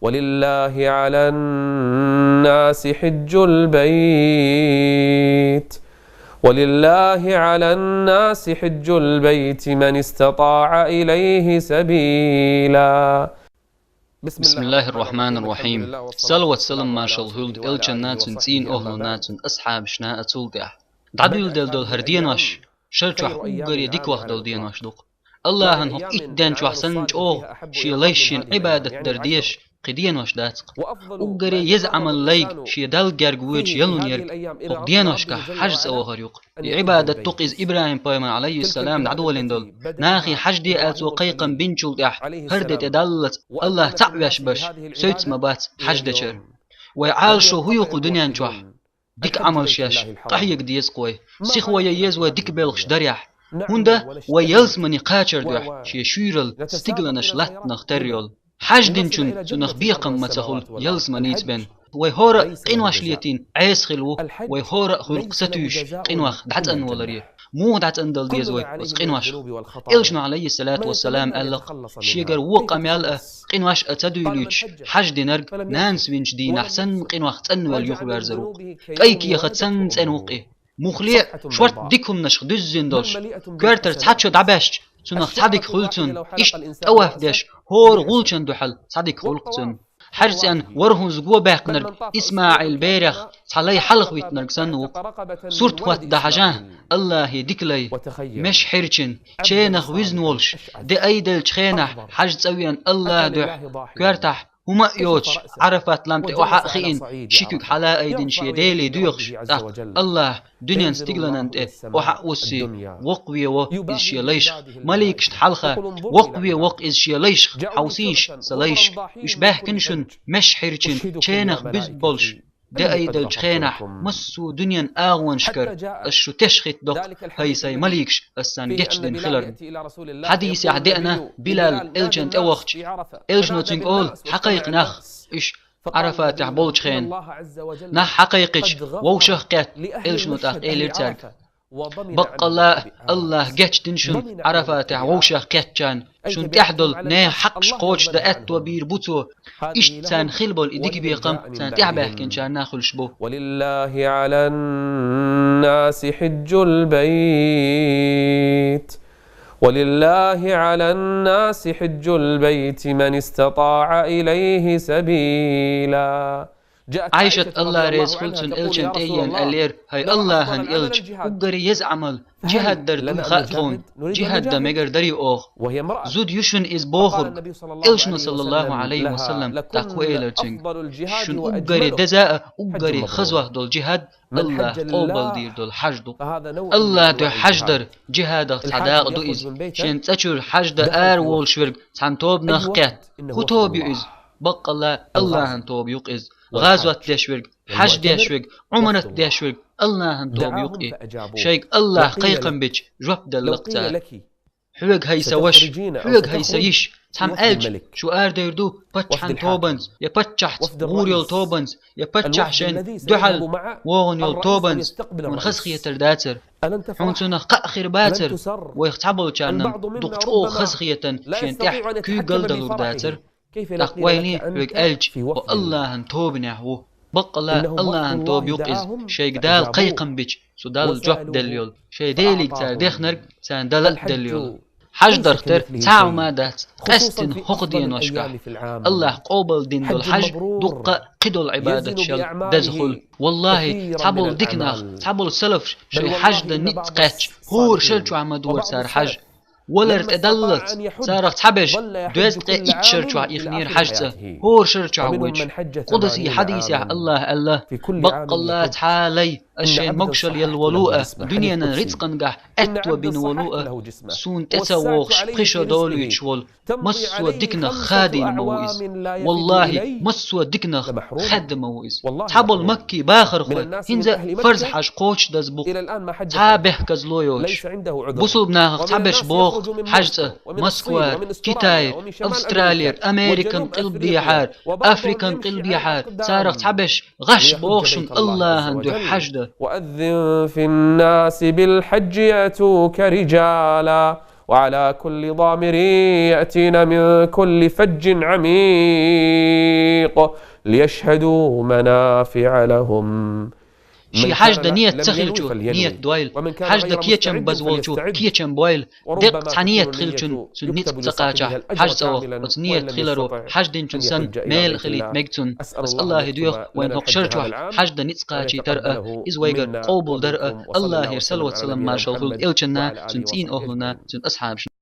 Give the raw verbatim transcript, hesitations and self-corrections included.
ولله على الناس حج البيت، ولله على الناس حج البيت من استطاع إليه سبيلا. بسم الله الرحمن الرحيم. Салават-салам, маршал хилда Элчанна, цун цӀийнан охӀланна, цун асхьабашна а цул тӀехьа. ДӀадоладелла дола хӀара денош шера чохь уггаре дика ваха дола денош ду-кх. АллахӀа хӀокху итт ден чохь санна чӀогӀа шен лайшна Ӏибадат дар дезаш кхин денош дац-кх. Уггаре еза Ӏамал лайга шен Далла герга воьдуш ялун ерг хӀокху деношкахь хьаьж цӀа вахар ю-кх. И Ӏибадат ду-кх иза ИбрахӀим-пайхамар, Ӏалайхиссалам, дӀадолийна долу. Нахе хьаьж де аьлла цо кхайкхам бинчул тӀаьхьа, хӀара де тӀедаллалц АллахӀ цхьаъ веш беш, севцаш ма бац хьаьж дечара. Вай Ӏалашо хӀун ю-кх дуьнен чохь? Дика Ӏамалш еш, къахьега деза-кх вай. Сихо ян еза вай дика белхаш дарехь. ХӀунда вай ялсамане кхачар дуьхьа шен шуьйралла стигланаш латтанах тера йолу. Хьаьж динчунна цунах бекхам ма ца хуьлу ялсаманица бен. Вай хӀора а къинош летийна Ӏеса хилла ву, вай хӀора а хуьлу-кх сатуьйсуш къинойх дӀацӀанваларе. Муха дӀацӀандала деза вай оцу къиношах? Элчано, Ӏалайхиссалату вассалам, аьлла-кх, шегара вон къамел а, къинош а ца дуьйлуьйтуш, хьаьж динарг нанас винчу дийнахь санна къинойх цӀанвелла юхаверзар ву-кх. КӀайн кехат санна цӀена ву-кх и. Муххале а шорта дика хӀуманашха дуьззина долуш, коьртара цхьа чо дӀабаьшча, цунах цхьа дика хуьлу цунна, иштта тӀаваф деш, хӀора гӀулчан дуьхьал цхьа дика хуьлу-кх цунна. Хьаьж цӀенна ворхӀазза го баьккхинарг ИсмаӀил берех цхьа лай хьалха виттинарг санна ву-кх. Сурт хӀоттаде хьажахь, АллахӀан дика лай, мешхӀирчина, ченах вуьзна волуш, де айделлачу хенахь хьаьж цӀа веана АллахӀан дуьхьа, коьртахь хӀума а йоцуш, Ӏарафат-лам тӀе охьа а хиъна, ши куьг хьала а айдина шен Деле доьхуш, тӀаккха АллахӀа дуьненан стигланан тӀе охьа а вуссий, воккхаве во иза шен лайшах, маликашна хьалха, воккхаве во-кх иза шен лайшах, хьовсийша, сан лайшка, уьш баьхкина шуна мешхӀирчина, ченах буьзна болуш, де айделлачу хенахь массо а дуьненан агӀонашкара ас шу тешхийтадо-кх, хӀай сайн маликаш, ас царна гечдина хиларна. Хьадисехь деана Билал Элчанна тӀевахча, Элчано цуьнга олу: «Хьакхайкха нах». Уьш Ӏарафатехь болчу хенахь нах хьакхайкхича, вовшах кхетта, Элчано тӀаккха элира цаьрга: «Баккъалла а, АллахӀа гечдина шуна Ӏарафатехь вовшах кхеттачарна, шуна тӀехь долу нехан хьакъаш кхочушдан аьтто бийр бу Цо». Иштта царна хилла болу и дика бекхам царна тӀаьхьабаьхкинчарна а хуьлуш бу. ولله على الناس حج البيت، ولله على الناس حج البيت من استطاع إليه سبيلا. Ӏайшат, АллахӀ реза хуьлда цунна, Элчанна тӀе а еана аьллера: «ХӀай АллахӀан Элча, уггаре еза Ӏамал жихӀад дар дуй хаьа тхуна, жихӀад дан мегар дарий оха?» Зуда ю шуна иза бохург. Элчано, саллаллаху Ӏалайхи ва саллам, тӀаккха хӀун элира цуьнга: «Шуна уггаре деза а, уггаре хазох долу жихӀад АллахӀа къобалдийр долу хьаьж ду». АллахӀан дуьхьа хьаьж дар жихӀадах цхьа дакъа ду иза. Шен цӀа чуьра хьаьж дан ара волуш верг цхьана тобанах кхетта. ХӀун тоба ю иза? Баккъалла, АллахӀан тоба ю-кх иза. ГӀазот деш верг, хьаьж деш верг, Ӏумрат деш верг, АллахӀан тоба ю-кх и. Шайга АллахӀа кхайкхам бича, жоп делла-кх цара. Хьоьга, хӀай сан ваша, хьоьга, хӀай сан йиша, цхьамма аьлча, шу арадевр ду паччахьан тобанца, я паччахьца гӀур йолу тобанца, я паччахь шайна дуьхьал вогӀун йолу тобанца, хьуна хазахетар дацара. Хьуна цунах кхаъ хир бацара, вайх цхьаболчарна дукха чӀогӀа хазахетан шен тӀехь куьйгалла далур дацара. ТӀаккха вайна хьоьга аьлча, хьо АллахӀан тобанехь ву. Баккъалла, АллахӀан тоба ю-кх иза, шайга Дала кхайкхам бича, цу Далла жоп делла йолу, шайн Делига цара дехнарг царна дала а делла йолу. Хьаьж дарх тера цхьа а хӀума дац, къаьсттина хӀокху деношкахь. АллахӀа къобалдина долу хьаьж дуккха а кхидолу Ӏибадаташал деза хуьлу. ВаллахӀи, цхьаболу дика нах, цхьаболу салафаш шайн хьаьж дан ницкъ кхаьчча, хӀора шера чохь ма дора цара хьаьж. Валар тӀедаллалц, царах цхьаберш доьзткъе итт шера чохь ихнера хьаьж цӀа, хӀора шера чохь воьдуш. Къудси хьадисехь АллахӀа аьлла: «Баккъалла, цхьа а лай, ас шайна могушалла елла волу а, дуьненан рицкъангахь аьтто бина волу а, суна тӀе ца вогӀуш, пхи шо долуьйтуш волу, массо а диканах хадийна ма ву иза. ВаллахӀи, массо а диканах хаьдда ма ву иза». Цхьаболу Маккин бахархой хӀинца а фарз хьаьж кхочушдаза бу-кх, цхьа а бехказло йоцуш. Бусулба нахах цхьаберш боху хьаьж цӀа Москвара, Китайра, Австралера, Американ къилбехьара, Африкан къилбехьара, царах цхьаберш гӀаш боху шуна АллахӀан дуьхьа хьаьж дан. وأذن في الناس بالحج يأتوك رجالا وعلى كل ضامر يأتين من كل فج عميق. ليشهدوا منافع لهم. Ший хьажда ният ца хилча, ният дойла. Хьажда кечам беза волча кечам бойла. Деккъа цхьа ният хилчун, цун ницкъ ца кхачахь, хьаж цӀа ваха. Оцу ният хиларо хьаж динчун санна, мел хилийта мега цунна. Ас АллахӀа доьху вайна хӀокху шарчохь хьажда ницкъ кхачийтар а, иза вайгара къобалдар а, АллахӀера салават-салам маршалла хуьлда элчанна, цуьнан цӀийнан охӀлунна, цуьнан асхьабашна.